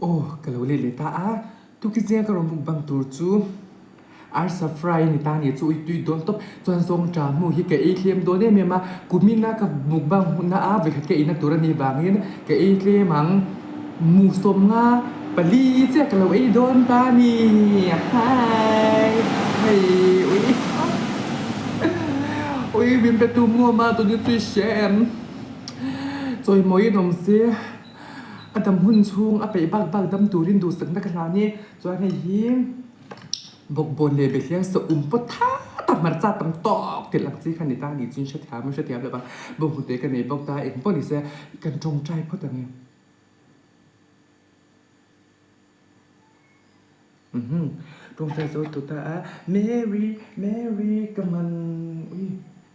Aw ka lo let leh ta a, tuki zinga ka rawn mukbang tur chu arsa fry a ni ta a ni chu ui tui dawn tawp chuan zawngṭah hmu hi ka ei tlem dawn em em a, kumina ka mukbang huna a vekhat ka eina tur a nih vangin ka ei tlem ang mu sawmnga pali chiah ka lo ei dawn ta a ni hai hei ui ui min pe tu hmuam a tun hi chu i hria em chawimawiin awm se. A dam hun chhung a peih bak bak dam turin duhsakna ka hlan i chuan hei hi bawkbawn leh behliang sa um pawt tha tak hmarcha tam tawk tih lang chi kha ni ta a ni chuan hrethiam a hrethiam lo va bawnghnute ka nei bawk ta eng pawh ni se kan tawngtai phawt ang e. Tawngtai zo tut a Mary Mary ka man ui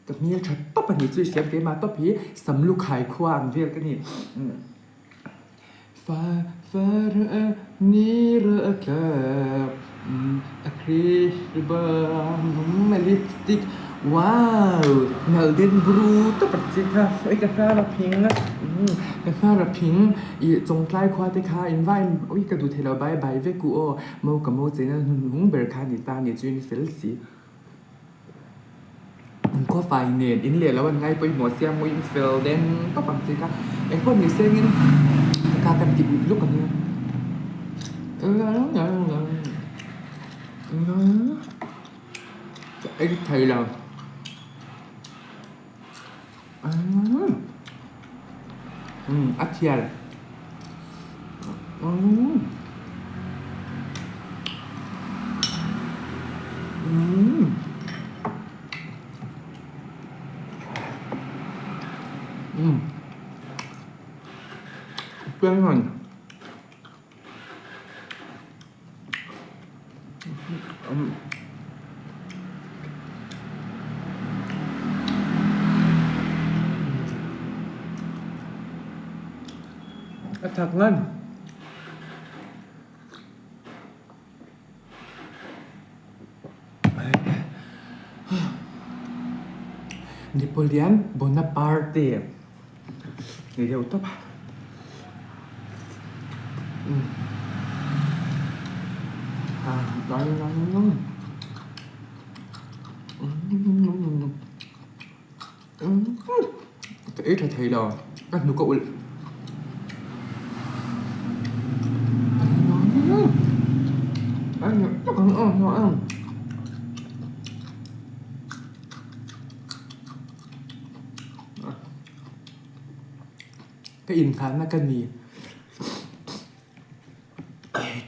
ka hmel tha tawp a ni chu i hriat keimah tawp hi Samlukhai khua ang vel ka ni Fa fa ra ni ra tla a Krishba lipstick wow nalh den bru tawp a chi kha ui ka hnar a phing ka hnar a phing. Ih Chawngtlai khua te kha in vai ui ka duh thei lo bye bye vek u aw mo ka mo chena hnuhnung ber kha ni ta ni chu in fel si. An khua fai nen in leh lo an ngai pawimawh sia maw in fel den tawp ang chi kha engpawh ni sengin ka kan ti ut luk ang e. Ka ei thei lo. A thial. A thak ngan. Napoleon Bonaparte ni deuh tawp a. Ka ei tha thei lo ka hnuk a ulh. Ka inhlanna ka ni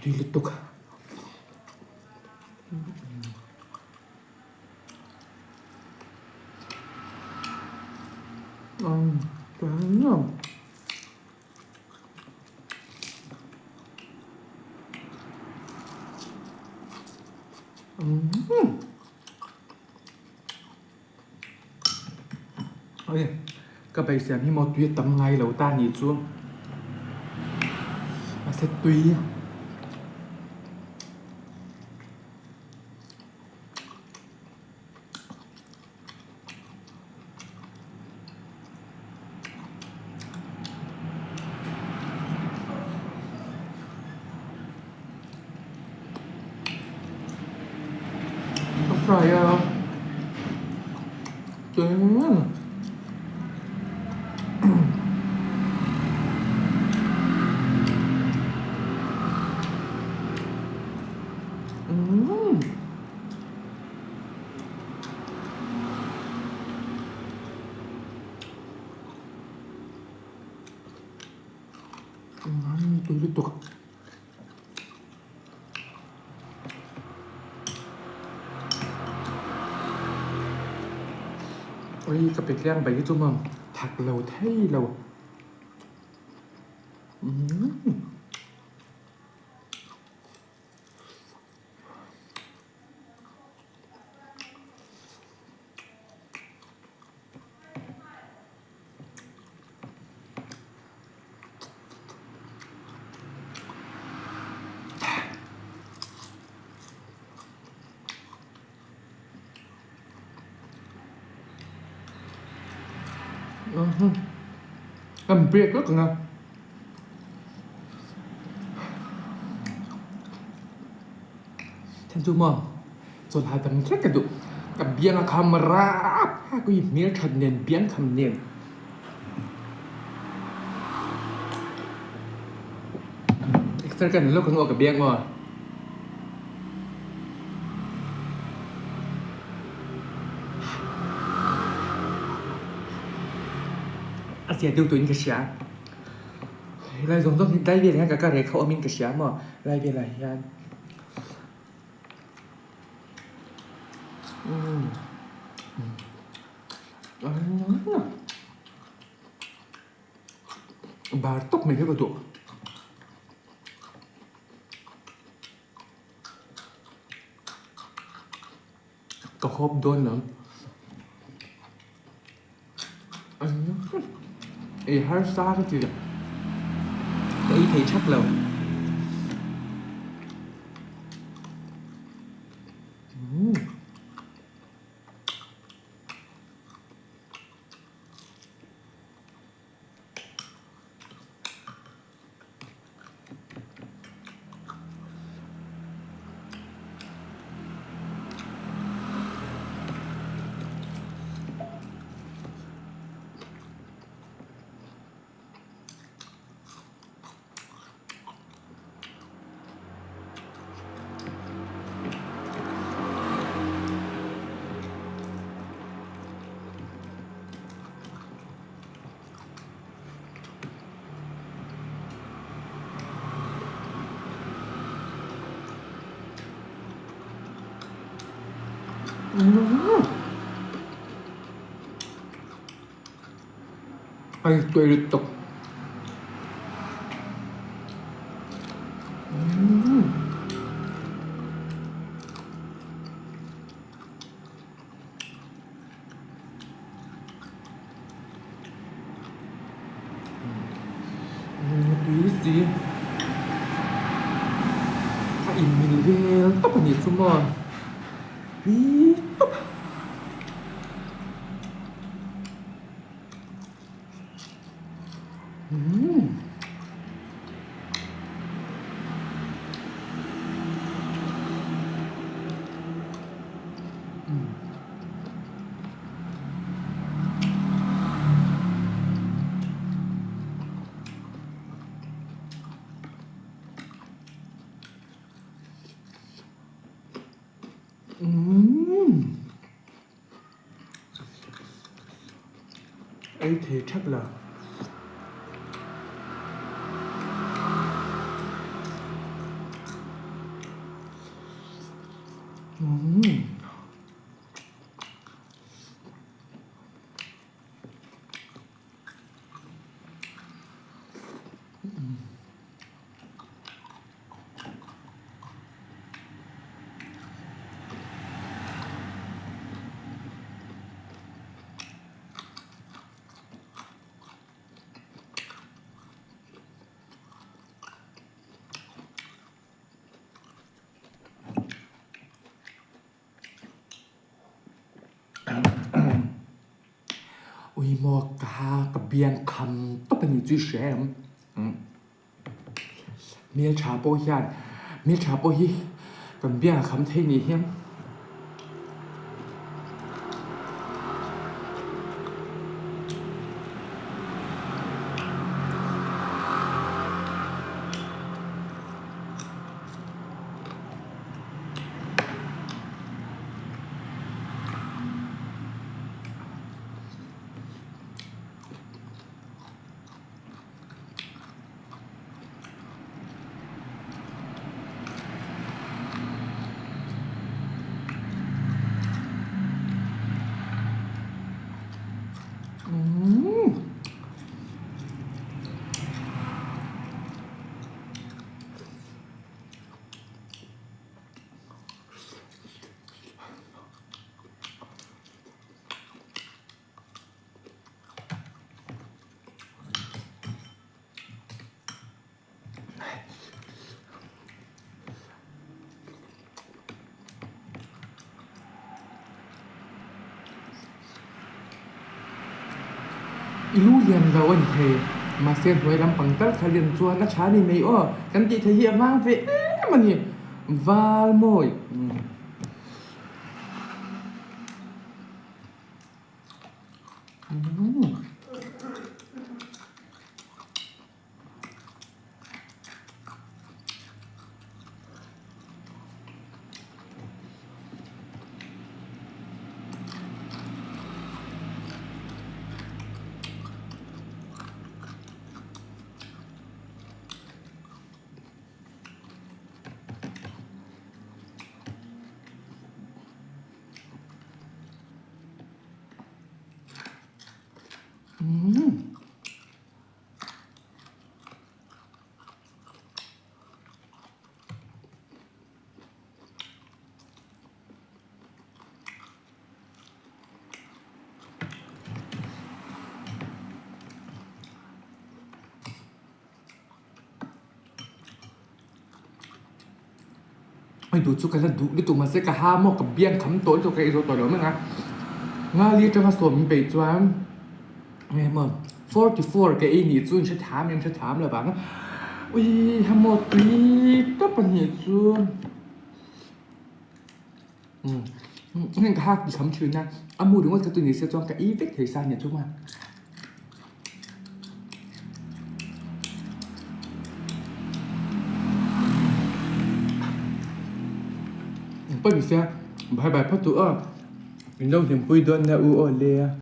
tui lutuk. Ka beisiam hi maw tui a tam ngai lo ta nih chu mahse tui A fry a chuan umm tui lutuk. Ui ka pe tliang bai hi chu maw thak lo thei lo umm. Kan break lawk ang a. Chhan chu maw chawlh hahdam hlek ka duh. Ka biang a kham rap rap i hmelthat nen biang kham nen. Exer ka ni lawk ang aw ka biang aw. A zia deuh turin ka hria. Helai zawng zawng hi dai velah hian ka ka reh kha awmin ka hria maw lai velah hian umm bar tawp mai hi ka duh. Ka hawp dawn lam. Ei harsa ka ti a, ka ei thei thak lo. Ai tuai lutuk. Tui si a inmil vel tawp a nih chu maw tui tawp. Ei thei thak la. Ui maw ka ka biang kham tawp a ni chu i hria em? Hmeltha pawh hian hmeltha pawh hi kan biang a kham thei ni hian. I lu lian lo a ni thei, mahse hnuai lampang tal kha lian chuan a tha a ni mai aw, kan tih theih hi a vang ve em a ni. Valmawi. Hei duh chu ka la duh lutuk mahse ka ha maw ka biang kham tawh lutuk ka ei zawh tawh lo mai ang a ngali atanga sawm min peih chuan enge maw 44 ka ei nih chu in hre thiam em hre thiam lo vang ui ha maw tui tawp a nih chu umm heng ka hak ti kham thin a a mu ringawt kha chu ni se chuan ka ei vek thei sa nih chu maw. Engpawh ni se bye bye phawt duh aw. Min lo hlimpui dawn nia u aw le.